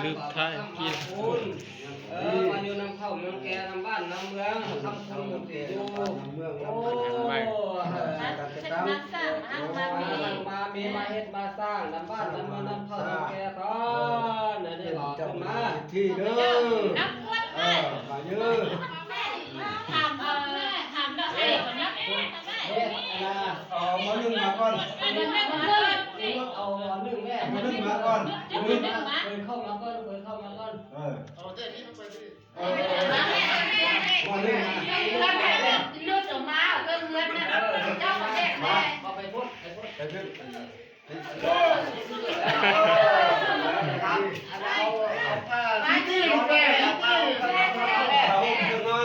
ລືມຖ່າຍກິນ ເອີ ມາຢູ່ນຳເຜົ່ານຳແກ່ນຳບ້ານນຳເມືອງ ຄຳຄຸນຢູ່ ໂອ້ ມາສ້າງມາມີ ມາເຮັດມາສ້າງນຳບ້ານນຳເມືອງນຳເຜົ່ານຳແກ່ຕອນ ອັນນີ້ບອກຂຶ້ນມາທີ່ເດີ ເອີ ມາເດີ ຖາມ ເອີ ຖາມດອກໄມ້ກ່ອນນະ ເຮັດນະ ເອົາໝໍໜຶ່ງມາກ່ອນ ເອົາໝໍໜຶ່ງແມ່ ໝໍໜຶ່ງມາກ່ອນ ໝໍໜຶ່ງມາ ເອີ ເຂົ້າມາກ່ອນ ເອີ ເຂົ້າມາກ່ອນ ເອີ ເອົາແຕ່ນີ້ໄປ ເອີ ເອີ ເອີ ມາເລີຍ ເອົາໄປພຸ້ນ ໄປພຸ້ນ ໄປພຸ້ນ ເອົາ ເອົາຜ້າ ເອົາຜ້າ ເອົາຜ້າ ເອົາຜ້າ ເອົາຜ້າ ເອົາຜ້າ ເອົາຜ້າ ເອົາ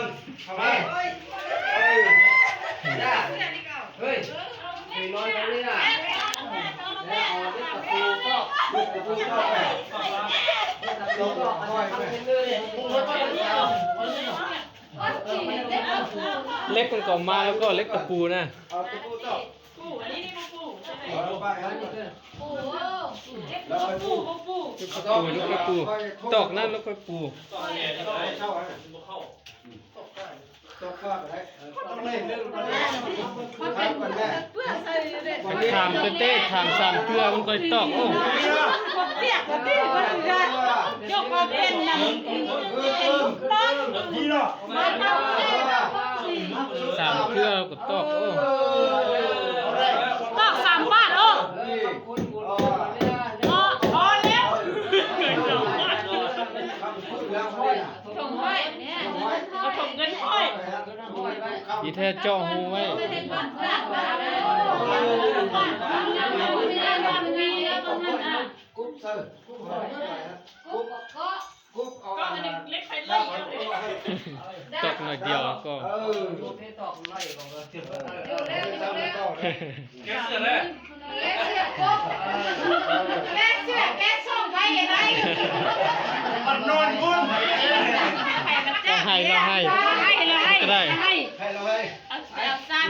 ຜ້າ ເຮີ້ຍ ເຄີຍນອນຕອນນີ້ນະ ແລ້ວເອົາເຫຼັກຕະປູຕອກ ເຫຼັກຕະປູຕອກ ເຫຼັກຕະປູຕອກ ເຫຼັກມັນກໍມາແລ້ວກໍເຫຼັກຕະປູນະ ເອົາຕະປູຕອກ ປູ ອັນນີ້ນີ້ປູ ເອົາໄປ ເອົາໄປ ປູ ເຫຼັກຕະປູ ປູ ເຫຼັກຕະປູ ຕອກນັ້ນແລ້ວຄ່ອຍປູ ຕອກແລ້ວເຂົ້າ ອືມ ຕອກໄດ້ ຕອກໄດ້ ເອີ ຕ້ອງໄດ້ ຖາມເຕັ້ໆ ຖາມສາມເທື່ອມັນຄ່ອຍຕອກ ໂອ້ ສາມເທື່ອກໍຕອກ ໂອ້ ຕອກສາມບາດ ໂອ້ ພໍ ພໍແລ້ວ ຖົງຮ້ອຍ ເອົາຖົງເງິນຮ້ອຍ ທີ່ແທ້ເຈາະຮູໄວ້ ກຸບໃສ່ ກຸບ ກຸບເອົາ ເກາະອັນນີ້ເຫຼັກໄຟໄລ່ ຕອກໜ້ອຍດຽວກໍ ເອີ ຕອກໜ້ອຍກໍ ເອີ ແກະເສື້ອແລ້ວ ແກະເສື້ອ ແກະເສື້ອ ແກະຊອກໄວ້ໄດ້ ມັນນອນພຸ້ນ ເຮົາໃຫ້ ເຮົາໃຫ້ ເຮົາໃຫ້ ເຮົາໃຫ້ ໃຫ້ ໃຫ້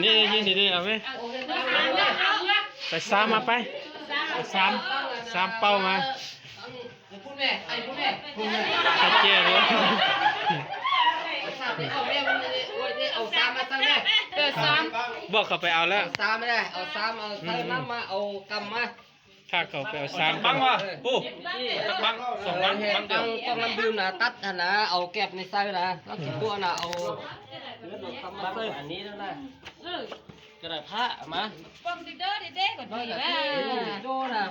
ນີ້ ນີ້ ນີ້ ນີ້ ເອົາໄປ ເອົາ ເອົາ ເອົາ ໄປຊາມມາໄປ ຊາມ ຊາມເປົ້າມາ ເອີ ພຸ້ນແມ່ ໄອ້ພຸ້ນແມ່ ພຸ້ນແມ່ ໄອ້ເຈ້ເດ້ ຊາມໄປເອົາແມ່ ມັນ ໂອ້ຍ ເດ້ ເອົາຊາມມາໃສ່ແມ່ ເອີ ຊາມ ບອກເຂົາໄປເອົາແລ້ວ ເອົາຊາມມາໄດ້ ເອົາຊາມ ເອົາໃສ່ນ້ຳມາ ເອົາກຳມາ ຖ້າເຂົາໄປເອົາຊາມ ເອົາຈັກບັ້ງວະ ເອີ ປູ ເອົາຈັກບັ້ງ ສອງບັ້ງ ເອີ ບັ້ງດຽວ ບັ້ງ ບັ້ງນ້ຳດື່ມນະ ຕັດຫັ້ນນະ ເອົາແກັບນີ້ໃສ່ນະ ແລ້ວກິນຕົວນະ ເອົາກຳມາໃສ່ ອັນນີ້ແລ້ວນະ ເອີ ກະດາດຜ້າມາ ປ້ອງຕິເດີເດ້ໆ ກໍດີແລ້ວ ໂດນະ